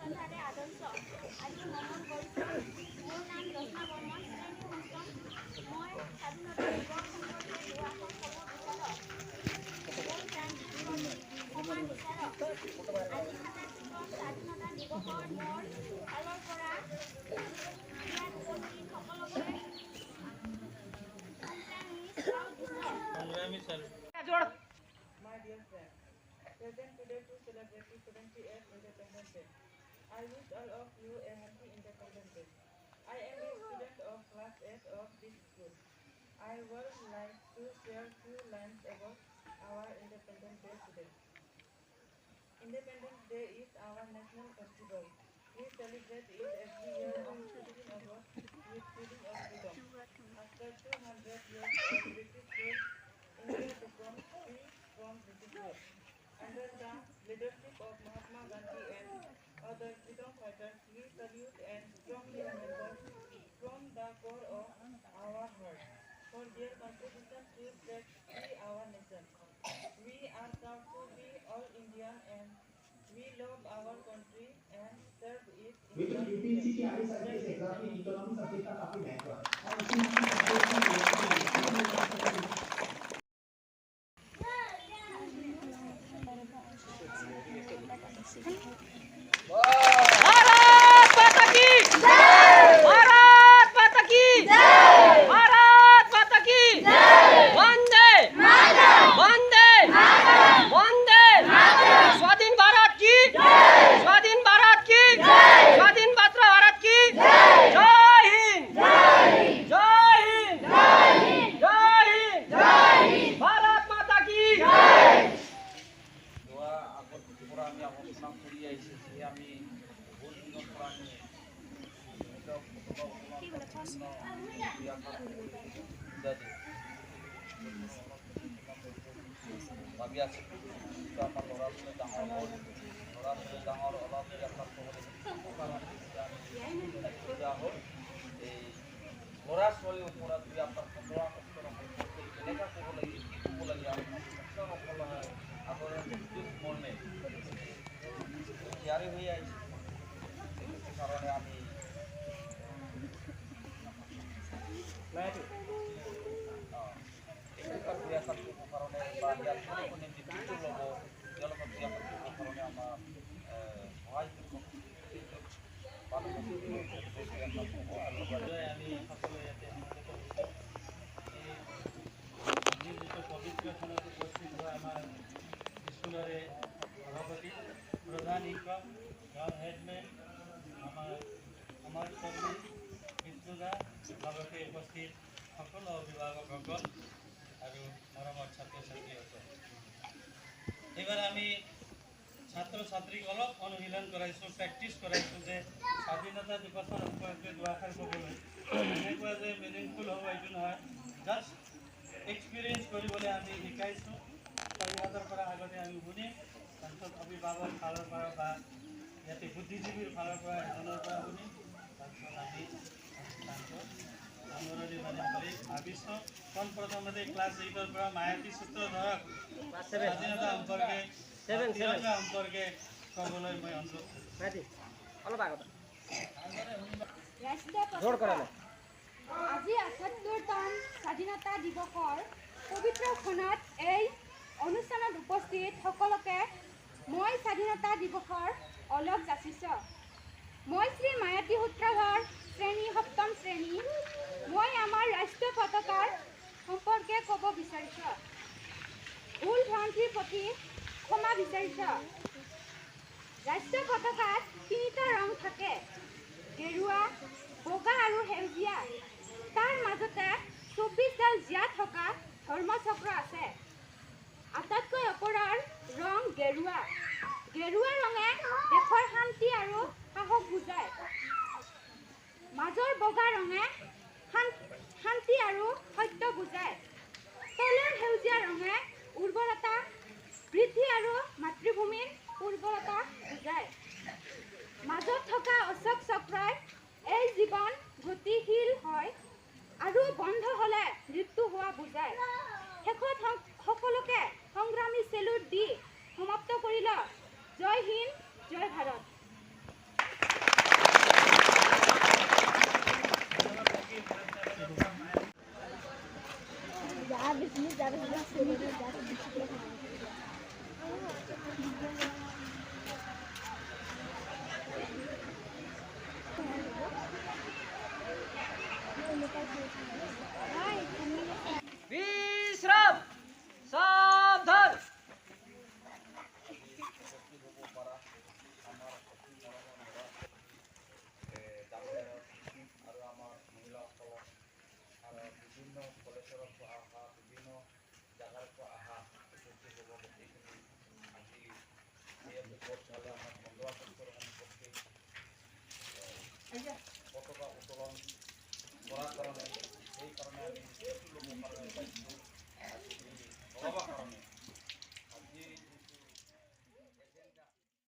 শ্ৰদ্ধাৰে আদৰ্শ আজি নমন কৰিছোঁ। মোৰ নাম ৰচনা বৰ্মন, শ্ৰেণী সপ্তম। মই স্বাধীনতা দিৱস সম্পৰ্কে দুআষাৰ ক'ব বিচাৰোঁ। মূল ক্ৰান্তিৰ প্ৰতি সমান বিচাৰক। আজি 77তম স্বাধীনতা দিৱসৰ মোৰ ফালৰ পৰা ইয়াত উপস্থিত সকলোকে সংগ্ৰামী দিছোঁ। My dear friends, present today to celebrate the 78th Independence Day. I wish all of you a happy Independence Day. I am a student of class 8 of this school. I would like to share few lines about our Independence Day today. Independence Day is our national festival. We celebrate it every year on 15 August with feeling of freedom. After 200 years of British rule, India becomes free from British rule. Under the leadership of Mahatma Gandhi and other freedom fighters, we salute and strongly remember from the core of our heart for their contribution to set free our nation. We are proud to be all Indian and we love our country and serve it in मित्र, the UPSC की IAS, IPS exam में economy subject का काफी महत्व है और उसी भारत माता की जय! भारत माता की जय! भारत माता की जय! वंदे वंदे वंदे। स्वाधीन भारत की जय! स्वाधीन भारत की जय! स्वाधीन मात्र भारत की जय! जय हिंद, जय हिंद, जय हिंद! भारत माता की जय! যোৱা আগৰ পৰা আমি আলোচনা কৰি আহিছোঁ যে আমি বহুত দিনৰ পৰা আমি ধৰি পতাকা উত্তোলন পূজা দিওঁ ভাবি আছোঁ। কিন্তু আমাৰ ল'ৰা ছোৱালী ডাঙৰ হ'ল, ল'ৰা ছোৱালী ডাঙৰ অলপ ইয়াৰ আমি পূজা হ'ল। এই ল'ৰা ছোৱালীৰ ওপৰত দুই আষাৰ 15 আগষ্টৰ সম্পৰ্কে কেনেকুৱা ক'ব লাগে, কি ক'ব লাগে, আমাৰ শিক্ষকসকলে আগৰ নিৰ্দেশ মৰ্মে তৈয়াৰী হৈ আহিছে। সেইটো কাৰণে আমি দুই আষাৰ ক'ব কাৰণে বা ইয়াৰ কোনে কোনে নেতৃত্ব ল'ব, তেওঁলোকক দুই আষাৰ ক'ব কাৰণে আমাৰ সহায় কৰিব। আমি সকলো ইয়াতে সমবেত হৈছোঁ। এই আজিৰ যিটো পবিত্ৰ ক্ষণত উপস্থিত হোৱা আমাৰ স্কুলৰে সভাপতি, প্ৰধান শিক্ষক, গাঁৱৰ হেডমেন, আমাৰ সমাজকৰ্মী বিষ্ণুদা, লগতে উপস্থিত সকলো অভিভাৱকসকল আৰু মৰমৰ ছাত্ৰ ছাত্ৰীসকল, এইবাৰ আমি ছাত্ৰ ছাত্ৰীক অলপ অনুশীলন কৰাইছোঁ, প্ৰেক্টিচ কৰাইছোঁ যে স্বাধীনতা দিৱসৰ সম্পৰ্কে দুআষাৰ ক'বলৈ। এনেকুৱা যে মিনিংফুল হ'ব এইটো নহয়, জাষ্ট এক্সপিৰিয়েঞ্চ কৰিবলৈ আমি শিকাইছোঁ। ইহঁতৰ পৰা আগতে আমি শুনিম, তাৰপিছত অভিভাৱক ফালৰ পৰা বা ইয়াতে বুদ্ধিজীৱীৰ ফালৰ পৰা এজনৰ পৰা শুনিম, তাৰপিছত আমি অনুষ্ঠানটো সামৰণি মাৰিম বুলি ভাবিছোঁ। পোনপ্ৰথমতে ক্লাছ 8ৰ পৰা মায়াতী সূত্ৰধৰক স্বাধীনতা সম্পৰ্কে, তিৰংগা সম্পৰ্কে ক'বলৈ মই অনুৰোধ কৰিছোঁ। অলপ আগত ৰাষ্ট্ৰীয় পতাকা। আজি 78তম স্বাধীনতা দিৱসৰ পবিত্ৰ ক্ষণত এই অনুষ্ঠানত উপস্থিত সকলোকে মই স্বাধীনতা দিৱসৰ ওলগ যাচিছোঁ। মই শ্ৰী মায়াতী সূত্ৰধৰ, শ্ৰেণী সপ্তম শ্ৰেণী। মই আমাৰ ৰাষ্ট্ৰীয় পতাকাৰ সম্পৰ্কে ক'ব বিচাৰিছোঁ। ভুল ভ্ৰান্তিৰ প্ৰতি ক্ষমা বিচাৰিছোঁ। ৰাষ্ট্ৰীয় পতাকাত তিনিটা ৰং থাকে, গেৰুৱা, বগা আৰু সেউজীয়া। তাৰ মাজতে 24ডাল জীয়া থকা ধৰ্মচক্ৰ আছে। আটাইতকৈ ওপৰৰ ৰং গেৰুৱা। গেৰুৱা ৰঙে দেশৰ শান্তি আৰু সাহস বুজায়। মাজৰ বগা ৰঙে শান্তি আৰু সত্য বুজায়। তলৰ সেউজীয়া ৰঙে উৰ্বৰতা বৃদ্ধি আৰু মাতৃভূমিৰ উৰ্বৰতা বুজায়। মাজত থকা অশোক চক্ৰই এই জীৱন গতিশীল হয় আৰু বন্ধ হ'লে মৃত্যু হোৱা বুজায়। শেষত সকলোকে সংগ্ৰামী চেলুট দি সমাপ্ত কৰিল। জয় হিন্দ, জয় ভাৰত। শিলচৰৰ পৰা অহা, বিভিন্ন জাগাৰ পৰা অহা উপস্থিত হ'ব। গোটেইখিনি আজি ইয়াতে।